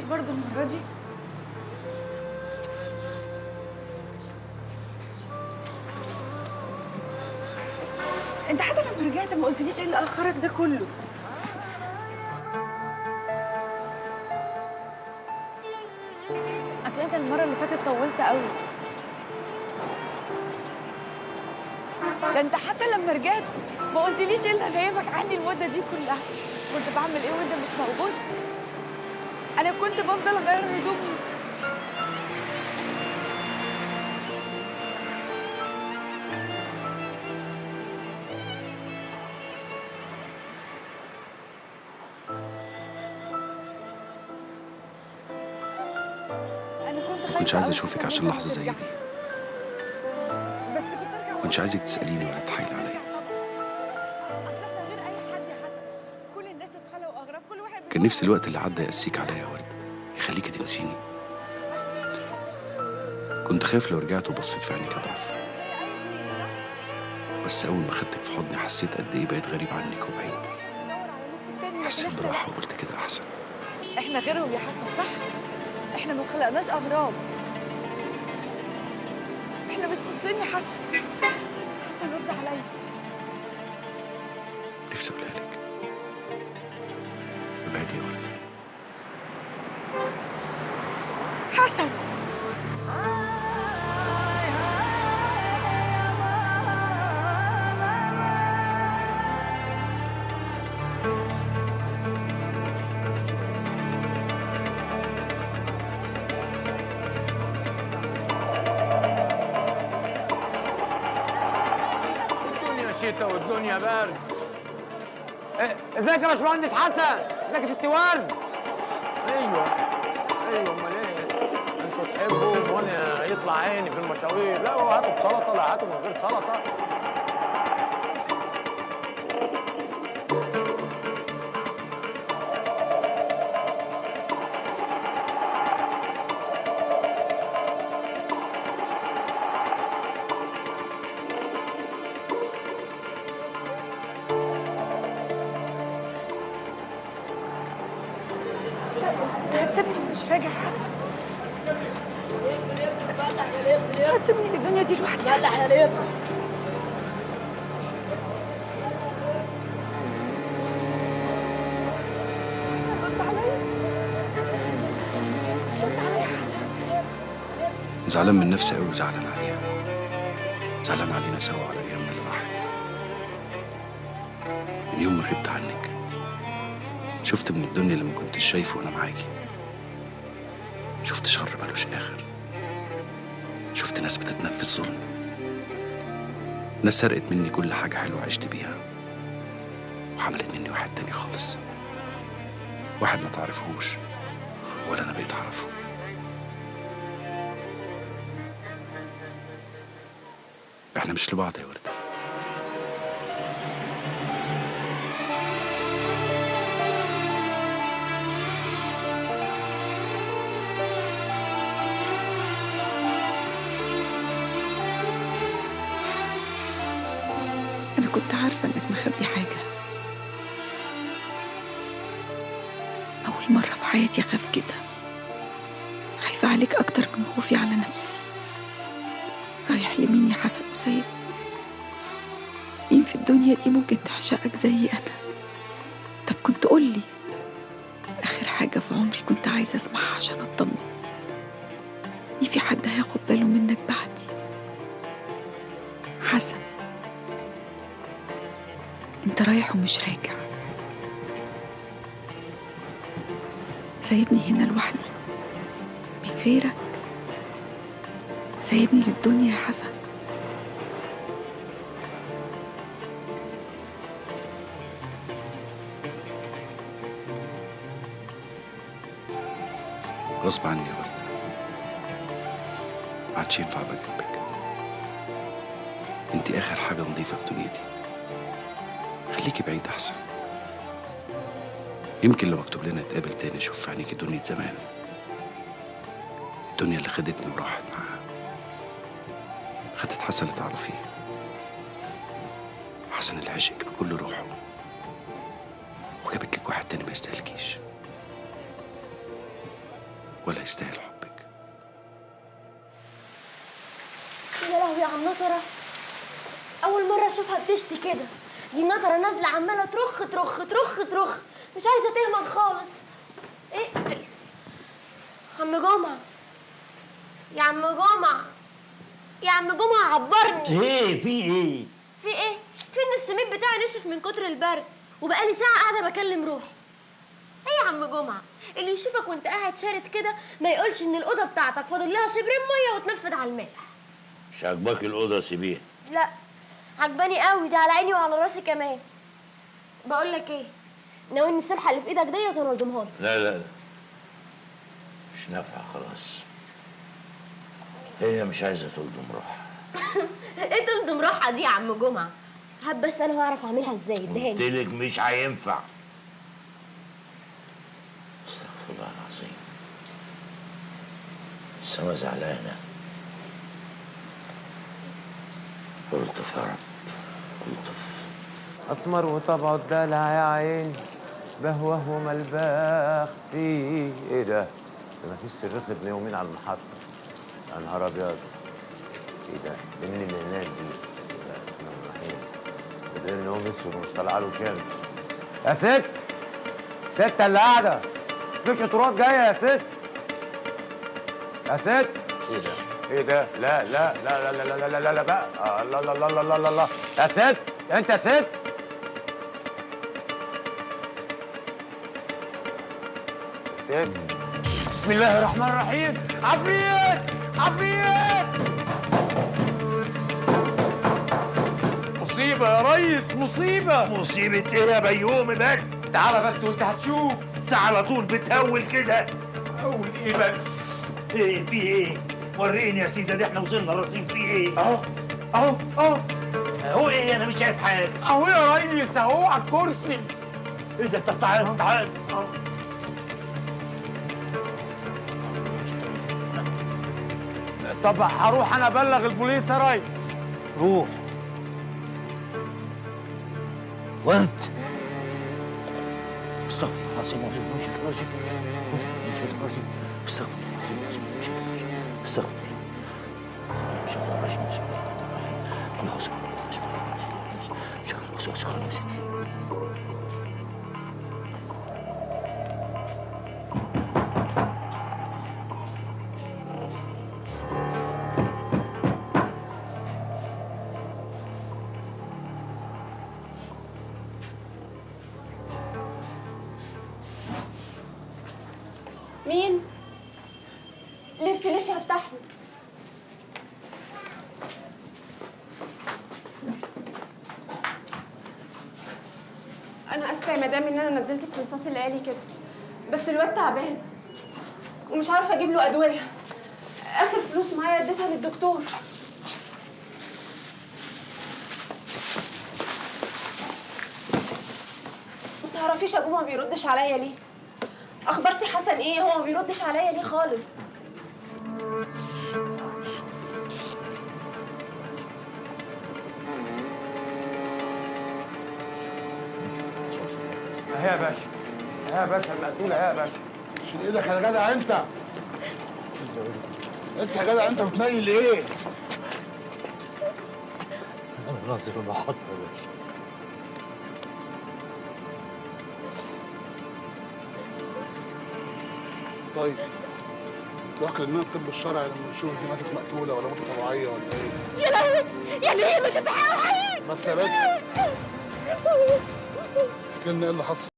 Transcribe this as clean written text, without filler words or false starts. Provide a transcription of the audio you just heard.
برضه المرة دي؟ انت حتى لما رجعت ما قلتليش ايه اللي اخرك ده كله. اصل انت المرة اللي فاتت طولت قوي. ده انت حتى لما رجعت ما قلتليش ايه اللي غيبك عني المدة دي كلها. كنت بعمل ايه وانت مش موجود؟ انا كنت بفضل اغير هدومي. انا كنت خايفة كنتش عايز أوي اشوفك إن عشان أنت ما لحظة زي دي. ترجعش. بس كنت ارجع. كنتش عايزك تساليني ولا تحايلي عليا. اصل احنا غير اي حد يا حسن، كل الناس اتخلقوا اغراب، كل واحد كان نفسي الوقت اللي عدى يقسيك عليا يا ورد، يخليكي تنسيني. كنت خايف لو رجعت وبصيت في عينيك اضعف، بس اول ما خدتك في حضني حسيت قد ايه بقيت غريب عنك وبعيد. حسيت براحة وقلت كده احسن. احنا غيرهم يا حسن، صح؟ احنا ما اتخلقناش اغراب. احنا مش نصين يا حسن. حسن رد عليا. نفسي اقولها لك، ابعدي يا ورد. حسن الدنيا شتاء والدنيا برد. ازيك يا باشمهندس حسن؟ ازيك يا ست ورد؟ ايوه ايوه، امال ايه؟ انتوا تحبوا وانا يطلع عيني في المشاوير. لا هو هاتوا بسلطه، لا هاتوا من غير سلطة. انت هتسيبني ومش راجع يا حسن؟ هتسيبني للدنيا دي لوحدي؟ يلا يا لب. رد عليا، رد عليا يا حسن. زعلان من نفسي قوي وزعلان عليها، زعلان علينا سوا وعلى ايامنا اللي راحت. من يوم ما غبت عنك شفت من الدنيا اللي ما كنتش شايفه وانا معاكي. شفت شر ملوش اخر، شفت ناس بتتنفذ ظلم، ناس سرقت مني كل حاجة حلوة عشت بيها وعملت مني واحد تاني خالص، واحد ما تعرفهوش ولا انا بقيت اعرفه. احنا مش لبعض يا وردة. أنا كنت عارفة إنك مخبي حاجة. أول مرة في حياتي أخاف كده، خايفة عليك أكتر من خوفي على نفسي. رايح لمين يا حسن وسايبني؟ مين في الدنيا دي ممكن تعشقك زي أنا؟ طب كنت قولي. آخر حاجة في عمري كنت عايزة أسمعها عشان أطمن إن في حد هياخد باله منك بعدي. حسن انت رايح ومش راجع، سايبني هنا لوحدي من غيرك، سايبني للدنيا يا حسن. غصب عني يا وردة، ما عادش ينفع ابقى جنبك. انت اخر حاجة نظيفة في دنيتي، خليكي بعيد احسن. يمكن لو مكتوب لنا نتقابل تاني اشوف في عينيكي دنيا زمان، الدنيا اللي خدتني وراحت معاها، خدت حسن اللي تعرفيه، حسن اللي عشقك بكل روحه وجابت لك واحد تاني ما يستاهلكيش. ولا يستاهل حبك. يا لهوي على النطرة، أول مرة أشوفها بتشتي كده. دي النطرة نازلة عمالة ترخ ترخ ترخ ترخ، مش عايزة تهمل خالص. اقفل. عم جمعة، يا عم جمعة، يا عم جمعة عبرني. ايه في ايه؟ في ايه؟ في ان السميد بتاعي نشف من كتر البرد، وبقالي ساعة قاعدة بكلم روحي. ايه يا عم جمعة؟ اللي يشوفك وانت قاعد شارد كده ما يقولش ان الأوضة بتاعتك فاضل لها شبرين مية وتنفض على المالح. مش عاجباك الأوضة سيبيها. لا عجباني قوي، دي على عيني وعلى راسي كمان. بقول لك ايه؟ ناويني السبحة اللي في ايدك ديت وانا الضمها لك. لا لا لا مش نافعة خلاص. هي مش عايزة تلضم روحها. ايه تلضم روحها دي يا عم جمعة؟ هات بس انا هعرف اعملها ازاي، اديها لي. قلت لك مش هينفع. استغفر الله العظيم. السما زعلانة. الطف يا رب، الطف. اسمر وطبعه الدلع يا عيني، بهوه وملبخ فيه. ايه ده؟ ده مفيش صريخ ابن يومين على المحطة. يا نهار ابيض. ايه ده؟ ده مين اللي هناك دي؟ بسم الله الرحمن الرحيم. ده ان هو اسود ومش طالعه له شمس. يا ست، ست اللي قاعدة، مفيش قطارات جاية يا ست. يا ست، ايه ده؟ ايه ده؟ لا لا لا لا لا لا لا لا بقى، الله الله الله الله الله الله. يا ست، انت يا ست. ست. بسم الله الرحمن الرحيم. عفريت، عفريت. مصيبة يا ريس، مصيبة. مصيبة ايه يا بيومي بس؟ تعالى بس وانت هتشوف. انت على طول بتهول كده. هول ايه بس؟ ايه في ايه؟ وريني يا سيدي، ده احنا وصلنا رصيف. في ايه؟ اهو اهو اهو اهو. ايه؟ انا مش شايف حاجة. اهو يا ريس، اهو على الكرسي. ايه ده؟ طب تعال تعال. طب هروح انا ابلغ البوليس يا ريس. روح. ورد. استغفر الله العظيم، اعوذ بالله من الشيطان الرجيم، اعوذ بالله من الشيطان الرجيم، استغفر الله العظيم، اعوذ بالله من الشيطان الرجيم، استغفر الله من الشيطان الرجيم، بسم الله الرحمن الرحيم، قل اعوذ بالله من الشيطان الرجيم، شر الوسواس الخناس. مين؟ لفي لفي هفتح له. أنا آسفة يا مدام إن أنا نزلتك في نصاص الليالي كده، بس الواد تعبان ومش عارفة أجيب له أدوية. آخر فلوس معايا اديتها للدكتور. ما تعرفيش أبوه ما بيردش عليا ليه؟ أخبار سي حسن إيه؟ هو ما بيردش عليا ليه خالص؟ اهي يا باشا، اهي يا باشا المقتولة، اهي يا باشا. شيل ايدك يا جدع انت. انت يا جدع انت بتميل ايه؟ انا ناظر المحطة يا باشا. طيب روح كلمنا الطب الشرعي لما نشوف دي ماتت مقتولة ولا ماتت طبيعية ولا ايه. يا لهوي يا لهوي، ما تبقى ما تثبتش. احكي لنا ايه اللي حصل.